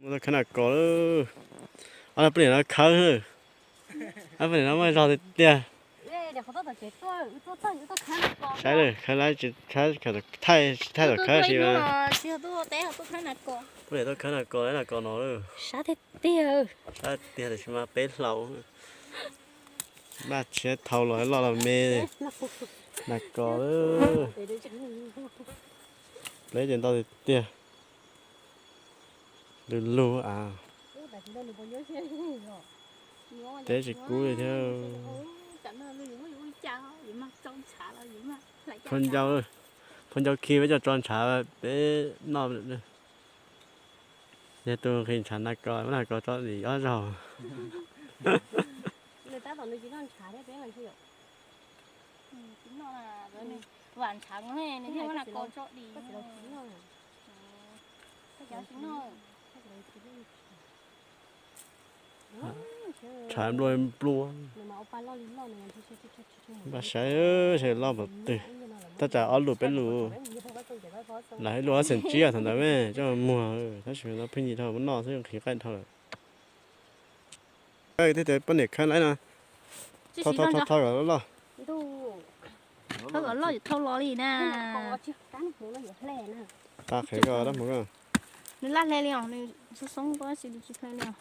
Muaj tau khawb nas kos lawm. Ob poj niam no khawb, ob poj niam no muaj zog tiag tiag. Saib lawm, khawb laib tsis thaij, tsis thaij thaum khawb si mas. Poj niam tuaj khawb nas kos, nas kos no lawm. Sab tiag tiag, sab tiag tiag tab sis mas peb hlau. Npaj tshiab thau los loj los me. Nas kos lawm. Pleb ces ntau tiag tiag. Lug lug av. Teb tsis kub li thiab. Phau ncau, phau ncau khi peb coj tso ntshav peb noj. Yog tus nqhis ntshav nas kos, muab nas kos tso dim ob zaug. Ntshav nplua nplua. Npaj saib, saib loj npaum twg. Tab tsam ob lus peb lus. Lam hais lus ob xees tsib thaum ntawd me coj muag, tab sis pheej yig dhau muab noj xwb, nqhis qaij dhau lawm. Thiab tias poj niam khawb laib no. Thau, thau, thau kom loj. Thau kom loj, thau los li na. Qab qhev ko dab hmoov ko. Nws laj hle li os, nws xoob xoob ko tab sis nws tsis hle li os.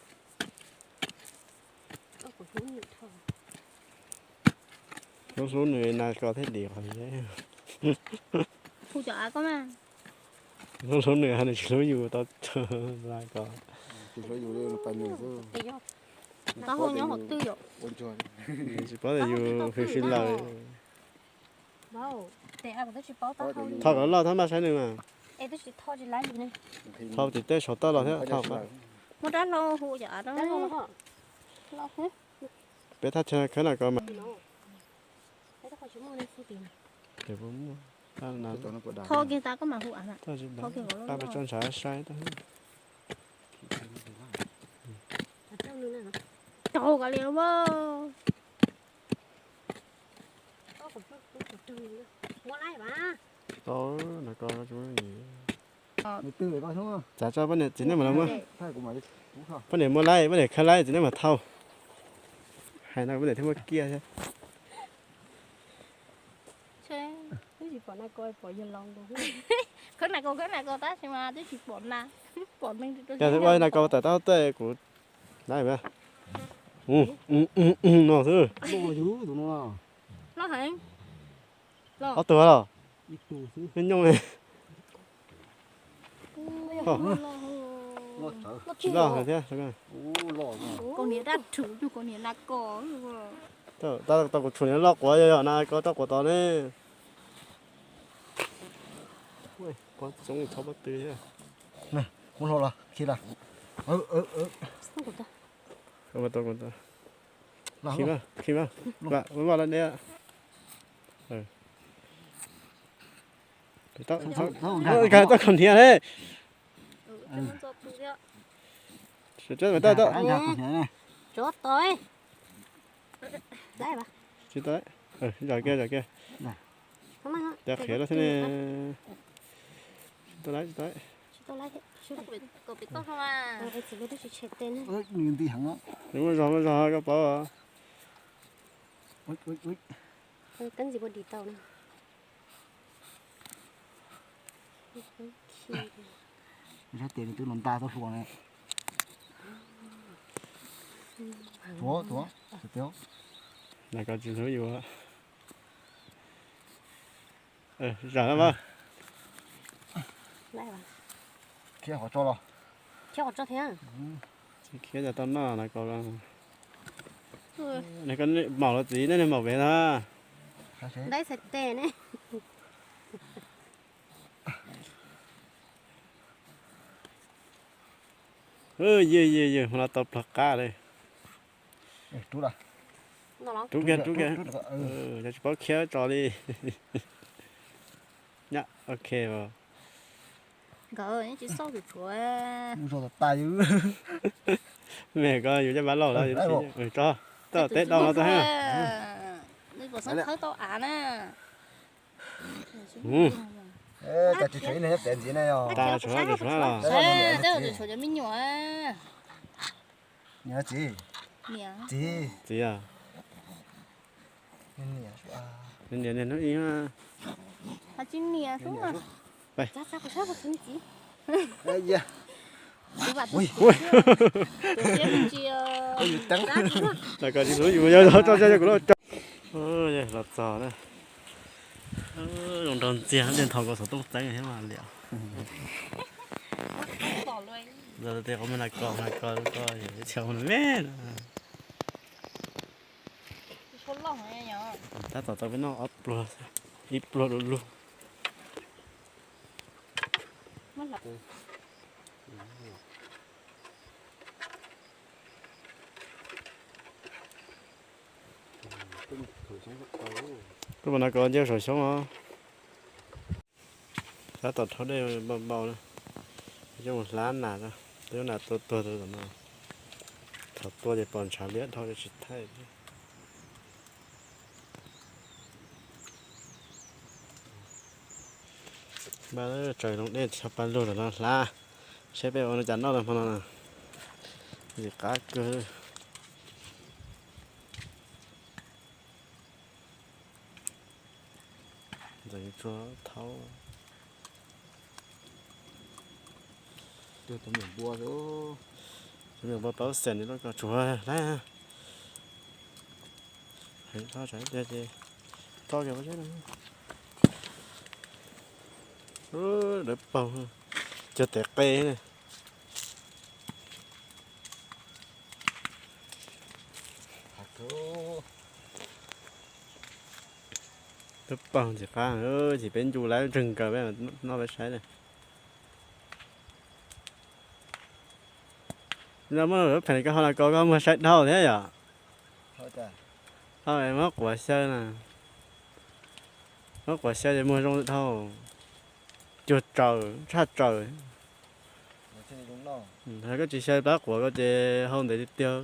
Hlub hlub nws nas kos thiaj dim qhov. Hu cov av ko mas. Hlub hlub nws, nws tsis hlub yus tau nas kos. Tau hu nyob qhov twg yom? Tsis paub tias yus hwm sib laws. Thau kom loj thiab npaj saib nws mas. Thau tim tej saum toj los thiab thau. Muab rab hlau hu cov av rau. Peb thaj chaw khawb nas kos mas. Thau kiag tas koj mam hu av na. Thau kiag kom loj loj. Tso ntshav saib. Tau kov li mas. Tau, nas kos. Txav tso poj niam txiv nej mam los muab. Poj niam muab laib, poj niam khawb laib txiv nej mam thau. Hais no poj niam thiaj muaj kiag thiab. Khawb nas kos, khawb nas kos tab sis mas twb tsis pom nas, pom neeg. Yog twb ua nas kos tawm tau tej kuv laib no xwb. Loj heev. Ob tug los? Nyooj li. Tsis loj heev thiab. Kaus hniav dab rhuv, kaus hniav nas kos. Tau kuv tshum niag loj quav yog yog nas kos rau quav tod ne. Pob txoob thaub pob tw thiab. Muab hlo los khi los. Khi mas, khi mas. Vaj vaj lawm ne. Tau kaus hniav ne. Tsis tau. Zom kiag, zom kiag. Cov qhiav lawm thiab ne. Tsis tau lawm, tsis tau lawm. Nws muaj zog muaj zog koj paub. Saib tias nws twb nov nta tau hluas ne. Tuav, tuav, tuav. Nas kos tsis hlub yus. Zam no mas. Khiav qhov tso los. Khiav qhov tso thiab. Tsis khiav cas tau noj nas kos. Nas kos maum los txiv, nej maum pem na. Dab txhais tes ne. Yws yws yws, hmo no tau pluag qab li. Rub kiag, rub kiag. Yog tsis paub khiav tso li. Nyab, ok. Nkawd tsis xauj tus tshuav. Mej ko yus caj npab lauj, tso, teb dau no tau ha. Nws puas xeeb khawb tau av na. Tas tsis tshuav ib leeg nyob pem ntxiv na yog. Tas tshuav, tas tshuav los. Tab sis tshuav cov me nyuam. Niam txiv. Txiv. Txiv. Niam, niam hnub ib. Tsis niam. Los koj tsis hlub yus, yog tso kuv los tso. Los txog na. Zoo nraug ntxiag, tej ntho koj xov tooj txeeb thiab mas liam. Los tias qhov muag nas kos, nas kos koj tsis ua me na. Tab tom tau peb noj ob pluag, ib pluag du lug. Peb puas nas kos nce saum xyoob os. Tab tom rhaub dej npau npau na, coj mus hlab nas, twb nas tua tuag rau tom no. Thaum tua ces pom ntshav liab dhau tsis thaij. Npaj tsaws loo dej tshaj pa lug tom no hlab, saib peb ua cas noj tau hmo no na. Ntxim qab kawg. Ntxim tsuag thaub. Tus me nyuam npua, tus me nyuam npua paub xees li lub ko tsuag hlab. Heev dhau tsam tiag ces toj kiag ua zeb no. Dawb paug, cuag tes qe. Dawb paug ntxim qab, ces peb ncu lawm ntseg kawg peb noj peb saib na. No muaj lub pheem koj ho los koj muag saib dhau thiab yom. Muab quav xyaw na. Muab quav xyaw ces muag zoo dhau. Cuag tsaws, tshaj tsaws. Yog koj tsis xyaw plab quav koj ces hau ntev tiag tiag.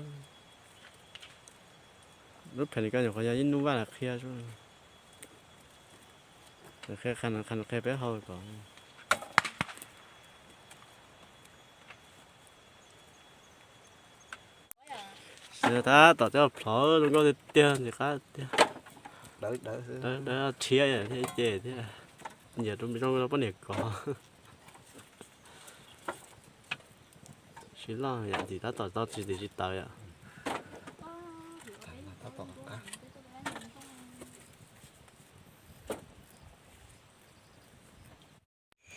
Lub pheem koj nyuam qhuav yog ib nub vaj los qhia, qhia peb hau kom. Tab tom coj plhov zoo nkauj tiag tiag ntxim qab tiag. Dawb dawb rhiab thiab ces thiab. Nyiam zoo zoo poj niam kov. Sib loj yam ntxim tab tom tau tsis tim tsis taws yom.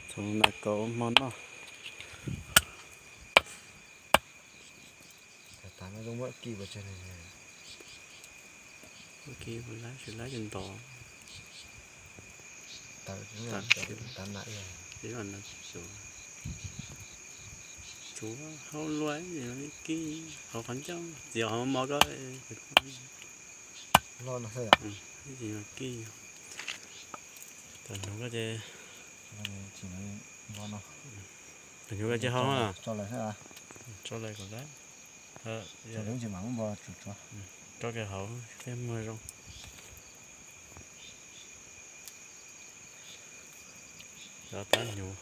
Txhoov nas kos ua hmo noj. Tsis laib ces ntov. Tsuav hauv luaj, kij hauv qhov ncauj, txiav qhov mos ko. Kij, tam hnyuv ko ces, tam hnyuv ko ces hau, tso lawm kom lawm, tso kiag hauv thiaj muag zoo. Cov plab hnyuv,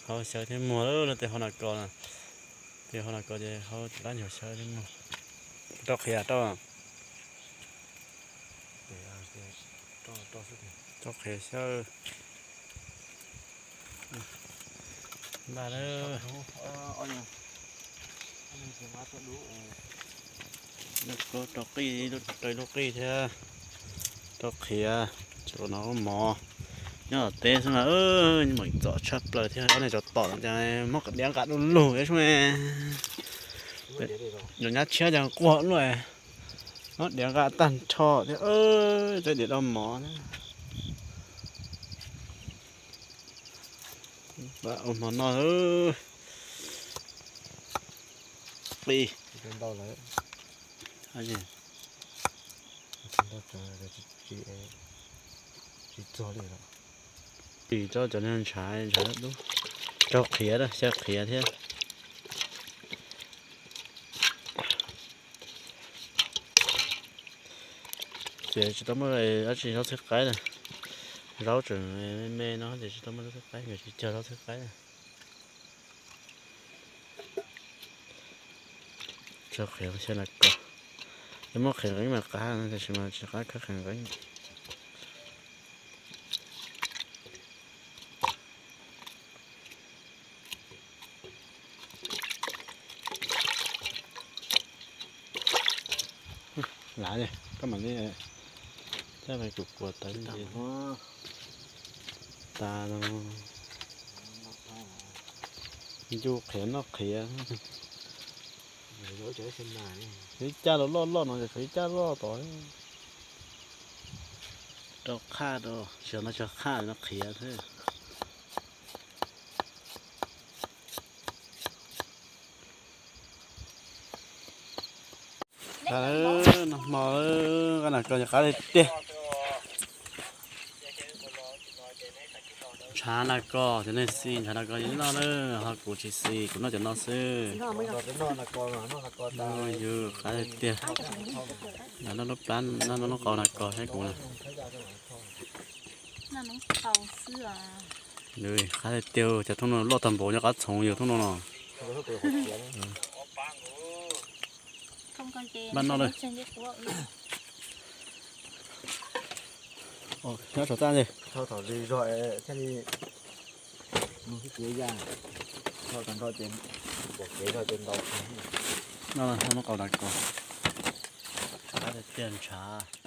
hau xyaw thiaj muag lawm no, tej hau nas kos na, tej hau nas kos ces hau cov plab hnyuv xyaw thiaj muag. Rau qhiav rau, rau qhiav xyaw. Npaj lawm. Rau qij, rau ib lub qij thiab. Rau qhiav, tsuav no ua mov. Nyob tom teb xwb mas meem txom tshaj plaws thiab, ob niag tsov tom no cas muab diav nqa du lug thiab sub. Nyuam nyab tshiab cas quag luaj, muab diav nqa tag nrho thiab, teb diav do mov thiab. Ua hmo noj. Qij. Tsis txog li. Qij rau cov niag ntshav, ntshav dub, rau qhiav, xyaw qhiav thiab. Ces tsis tau muaj dab tsi, zaub txhwb qaib na. Zaub tseem me me no ces tsis tau muaj zaub thwb qaib, nkawd tsis cog zaub thwb qaib. Tso qhiav xyaw nas kos. Yog muaj qhiav nqeeb mas qab, tab sis mas tsis qab khawb qhiav nqeeb. Lav, koj mam li, coj kuv kuas tawv tas no. Ncu qhiav noj qhiav. Qhwv caj los loj loj no ces qhwv caj loj tod. Rau qhaj rau, tsis yog no tsis yog qhaj no, qhiav xwb. Nag hmo qab nas kos qab tiag tiag. Ntshav nas kos cov neeg xis ntshav nas kos yus noj na, ho kuv tsis xis, kuv noj cov no xwb. Yus qab tiag tiag. Noj lub plab, noj lub qau nas kos saib kuv na. Qab tiag tiag, cov thooj no loj tag npaum nyob qab txhoov yus thooj no no. Npaj noj lawm. Nyob tsov txaj li. Thau thaum li zog thiaj li mus xwb, kev yaj, thau tag nrho ces pom kev zog ces ntau. Noj, noj qau nas kos. Qab tiag tiag, ntshav.